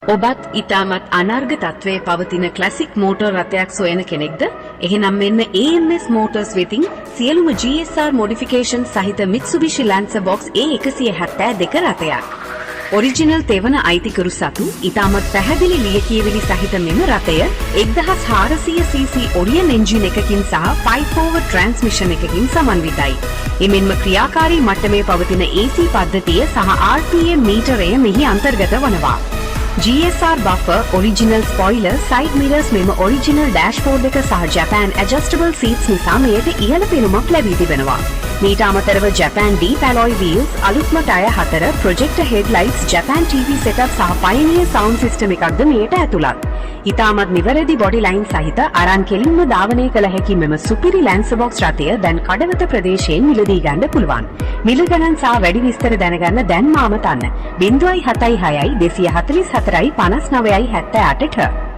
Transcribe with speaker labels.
Speaker 1: ඔබත් ඉතාමත් අනර්ඝ තත්ත්වයේ පවතින ක්ලාසික් මෝටර් රථයක් සොයන කෙනෙක්ද? එහෙනම් මෙන්න AMS Motors වෙතින් සියලුම GSR modification සහිත Mitsubishi Lancer Box A172 රථයක්. ඔරිජිනල් තෙවන අයිතිකරු සතු ඉතාමත් පැහැදිලි ලියකියවිලි සහිත මෙම රථය 1400 cc Orion engine එකකින් සහ 5 forward transmission එකකින් සමන්විතයි. එමෙන්ම ක්‍රියාකාරී මට්ටමේ පවතින AC පද්ධතිය සහ RPM මීටරය මෙහි අන්තර්ගත වනවා. GSR bumper, original spoiler, side mirrors මෙම ඔරිජිනල් ඩෑෂ්බෝඩ් එක සහ Japan adjustable seats නිසා මෙයට ඉහළ පෙනුමක් ලැබී තිබෙනවා. මීට අමතරව Japan deep alloy wheels, අලුත්ම ටයර් හතර, projector headlights, Japan TV setup සහ Pioneer sound system එකක්ද මෙයට ඇතුළත්. ඉතාමත් නිවැරදි බොඩි ලයින් සහිත අරන් කෙලින්ම ධාවනය කළ හැකි මෙම සුපිරි ලැන්සර් බොක්ස් රථය දැන් කඩවත ප්‍රදේශයෙන් මිලදී ගන්න පුළුවන්. මිල ගණන් සහ වැඩි විස්තර දැනගන්න දැන්ම අමතන්න. 076 244යි 59යි 78ට.